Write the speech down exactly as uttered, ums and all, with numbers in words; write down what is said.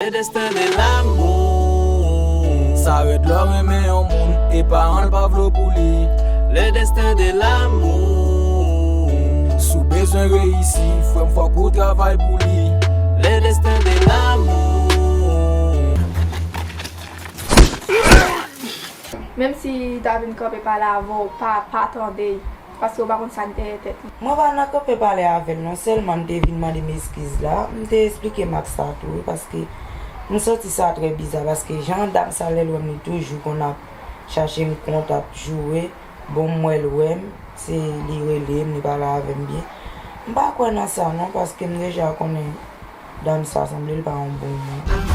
Le destin de l'amour. Sa rèd lè w renmen yon moun e paran l pa vle w pou li. Le destin de l'amour. Si w bezwen reyisi, frè m, fòk ou travay pou li. Le destin de l'amour. Menm si li ta vin kanpe pale avè w, pa pa tande l, paske ou pa konn sa k dèyè tèt li. Mwen pa nan kanpe pale avè l non, sèlman m te vin mande m eskiz la, m te esplike Max sa tou wi, paske m santi sa trè biza, paske jan dam sa lè l wè m li toujou konn ap chache m kont, ap joure, bon m wè l wè m, se li rele m, li pale avè m byen. M pa kwè nan sa non, paske m deja konnen dam sa sanble l pa yon bon moun.